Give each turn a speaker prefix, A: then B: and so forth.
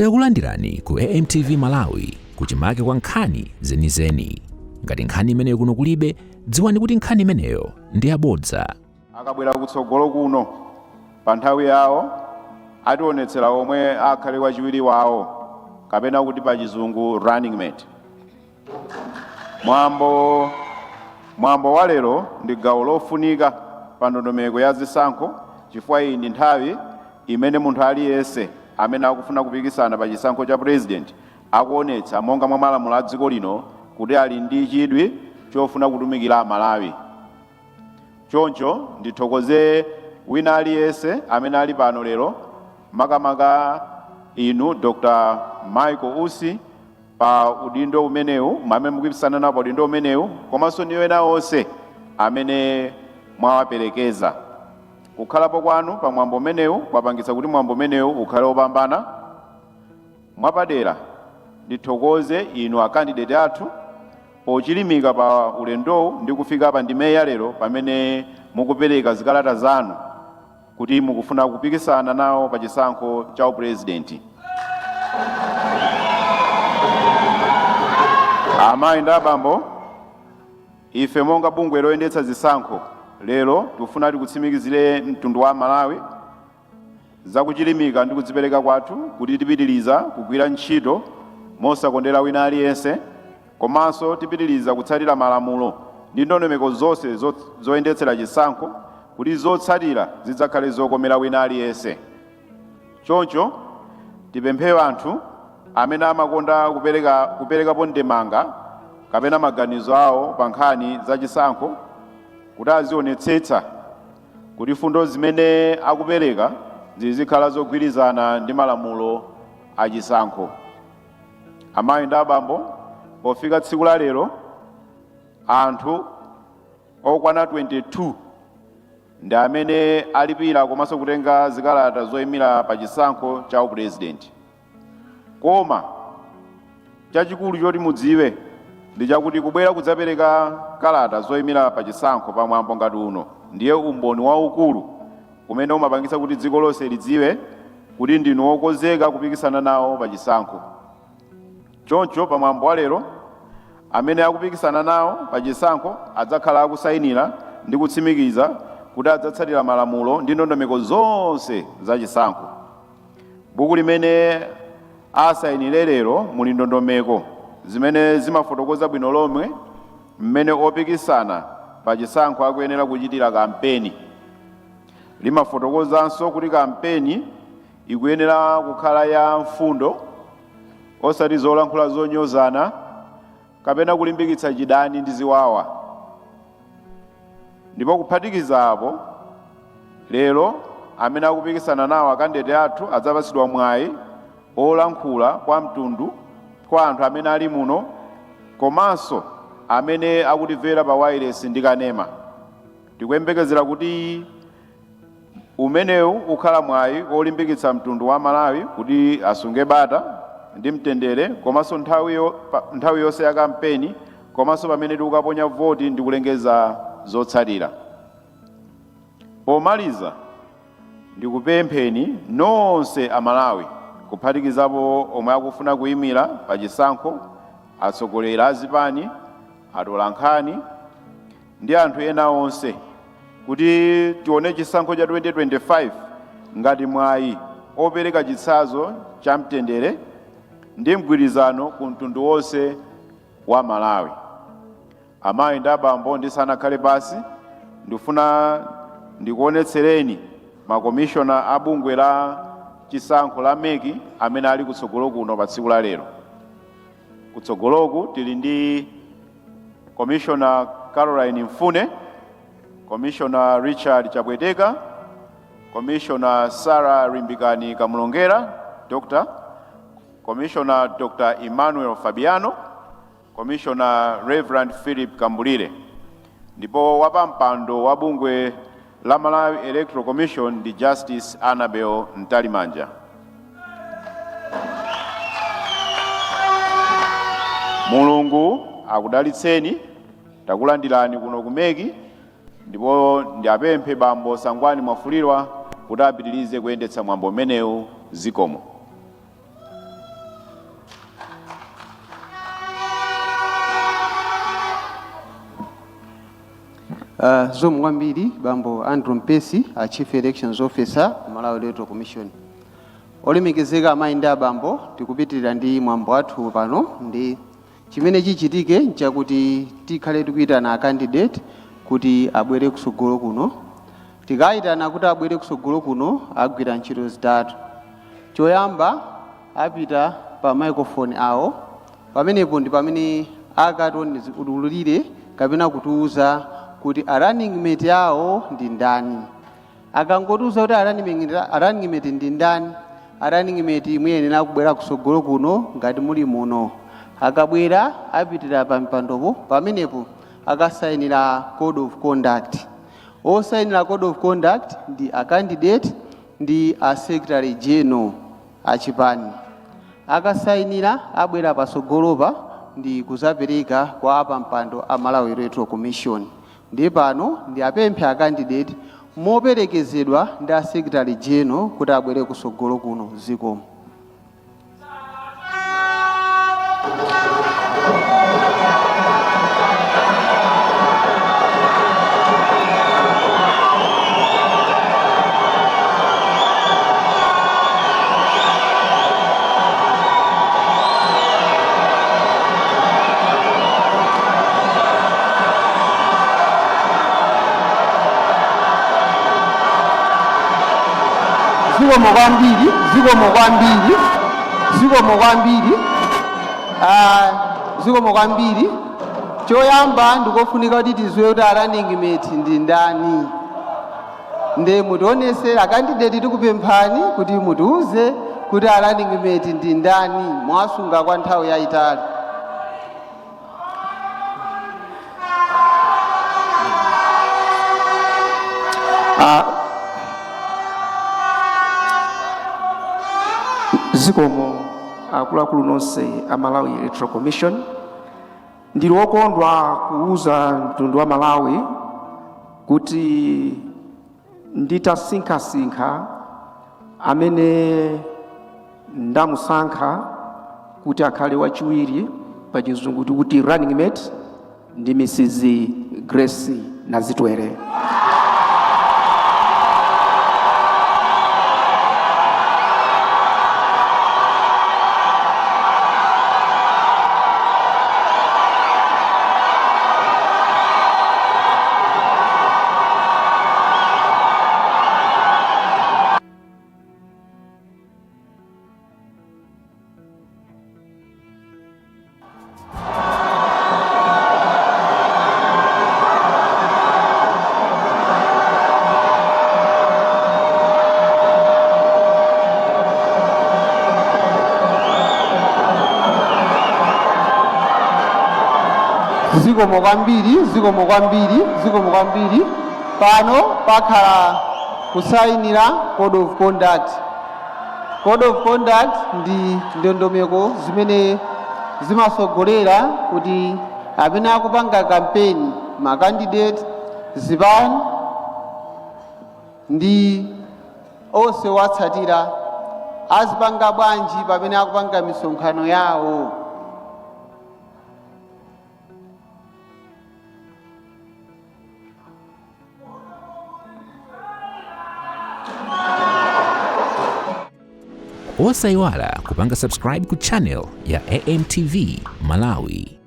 A: Takulandirani ku AMTV Malawi kuchimake kwa nkhani zenizeni. Ngati nkhani imeneyo kuno kulibe, dziwani kuti nkhani imeneyo ndi yabodza.
B: Akabwera kutsogolo kuno pa nthawi yawo, ationetsera omwe akhale wachiwiri wawo, kapena kuti pa Chizungu running mate. Mwambo wa lero ndi gawo lofunika pa ndondomeko ya zisankho, chifukwa iyi ndi nthawi imene munthu aliyense amene akufuna kupikisana pa chisankho cha president akuonetsa monga mwa malamulo a dziko lino kuti ali ndi chidwi chofuna kutumikira Amalawi. Choncho ndithokoze wina aliyense amene ali pano lero, makamaka inu Dr. Michael Usi pa udindo umenewu, amene mukupikisana nawo pa udindo umenewu, komanso ndi ena onse amene mwawaperekeza. Kukhalapo kwanu pa mwambo umenewu kwapangitsa kuti mwambo umenewu ukhale wopambana. Mwapadera ndithokoze inu akandidate athu pochilimika pa ulendowu ndi kufika pa ndime ya lero pamene mukupereka zikalata zanu kuti mukufuna kupikisana nawo pa chisankho cha upurezidenti. Amayi ndi abambo, ife monga bungwe loyendetsa zisankho lero tikufuna tikutsimikizire mtundu wa Malawi zakuchilimika ndi kudzipereka kwathu kuti tipitiriza kugwira ntchito mosakondera wina aliyense, komanso tipitiriza kutsatira malamulo ndi ndondomeko zonse zoyendetsera chisankho kuti zotsatira zidzakhale zokomera wina aliyense. Choncho tipemphe anthu amene amakonda kuperekapo ndemanga kapena maganizo awo pa nkhani za chisankho kuti azionetsetsa kuti fundo zimene akupereka zizikhala zogwirizana ndi malamulo a chisankho. Amayi ndi abambo, pofika tsiku la lero anthu okwana 22 ndi amene alipira komanso kutenga zikalata zoyimira pa chisankho cha upurezidenti. Koma chachikulu choti mudziwe ndi chakuti kubwera kudzapereka kalata zoyimira pa chisankho pa mwambo ngati uno ndiye umboni waukulu umene umapangitsa kuti dziko lonse lidziwe kuti ndinu wokonzeka kupikisana nawo pa chisankho. Choncho pa mwambo wa lero amene akupikisana nawo pa chisankho adzakhala akusayinira ndi kutsimikiza kuti adzatsatira malamulo ndi ndondomeko zonse za chisankho. Buku limene asayinire lero muli ndondomeko zimene zimafotokoza bwino lomwe mmene opikisana pa chisankho akuyenera kuchitira kampeni. Limafotokozanso kuti kampeni ikuyenera kukhala ya mfundo, osati zolankhula zonyozana kapena kulimbikitsa chidani ndi ziwawa. Ndipo kuphatikiza apo, lero amene akupikisana nawo akandidate athu adzapatsidwa mwayi olankhula kwa mtundu, kwa anthu amene ali muno komanso amene akutimvera pa wailesi ndi kanema. Tikuyembekezera kuti umenewu ukhala mwayi olimbikitsa mtundu wa Malawi kuti asunge bata ndi mtendere komanso nthawi yonse ya kampeni komanso pamene tikukaponya voti ndi kulengeza zotsatira. Pomaliza, ndikupempheni nonse Amalawi, kuphatikizapo omwe akufuna kuyimira pa chisankho, atsogoleri a zipani, atolankhani ndi anthu ena onse, kuti tione chisankho cha 2025 ngati mwayi opereka chitsanzo cha mtendere ndi mgwirizano ku mtundu wonse wa Malawi. Amayi ndi abambo, ndisanakhale pasi, ndifuna ndikuonetsereni makomishona a bungwe la chisankho la MEC amene ali kutsogolo kuno pa tsiku la lero. Kutsogoloku tili ndi Commissioner Caroline Mfune, Commissioner Richard Chapweteka, Commissioner Sarah Rimbikani Kamulongera, Doctor, Commissioner Dr. Emmanuel Fabiano, Commissioner Reverend Philip Kambulire. Ndipo wapampando wa bungwe la Malawi Electoral Commission ndi Justice Annabel Mtalimanja. Mulungu akudalitseni. Takulandirani kuno ku MEC, ndipo ndiapemphe Bambo Sangwani Mwafulirwa kuti apitirize kuyendetsa mwambo umenewu. Zikomo.
C: Zikomo kwambiri bambo Andrew Mpesi, a Chief Elections Officer, Malawi Electoral Commission. Olemekezeka amayi ndi abambo, tikupitirira ndi mwambo wathu pano. Ndi chimene chichitike nchakuti tikhale tikuyitana a candidate kuti abwere kusogolo kuno. Tikayitana kuti abwere kusogolo kuno, agwira ntchito zitatu. Choyamba, apita pa microphone awo. Pamenepo ndi pamene akatiululire kapena kutiuza kuti a running mate awo ndi ndani. Akangotiuza kuti a running mate ndi ndani, a running mate muyenera kubwera kusogolo kuno ngati muli muno. Akabwera, apitira pa mpandopo. Pamenepo akasayinira code of conduct. Osayinira code of conduct ndi a candidate ndi a secretary general achipani. Akasayinira, abwera pasogolopa ndi kuzapereka kwa apampando a Malawi Electoral Commission. Ndi pano ndi apemphe a candidate moperekezedwa ndi a secretary general kuti abwere kusogolo kuno. Zikomo. Zikomo kwambiri, zikomo kwambiri, zikomo kwambiri. Ah, zikomo kwambiri. Choyamba, ndikofunika kuti tiziwe kuti a running mate ndi ndani. Nde mutionesera, a candidate, tikupemphani kuti mutiuze kuti a running mate ndi ndani. Mwasunga kwa nthawi yayitali.
D: Zikomo akuluakulu nonse a Malawi Electoral Commission. Ndili wokondwa kuuza mtundu wa Malawi kuti nditasinkhasinkha, amene ndamusankha kuti akhale wachiwiri, pa Chizungu tikuti running mate, ndi Mrs Grace Nazitwere.
C: Zikomo kwambiri, zikomo kwambiri, zikomo kwambiri. Pano pakhala kusayinira code of conduct. Code of conduct ndi ndondomeko zimene zimasogolera kuti amene akupanga kampeni, ma candidate, zipani ndi onse watsatira, azipanga bwanji pamene akupanga misonkhano yawo.
A: Osayiwala kupanga subscribe ku channel ya AMTV Malawi.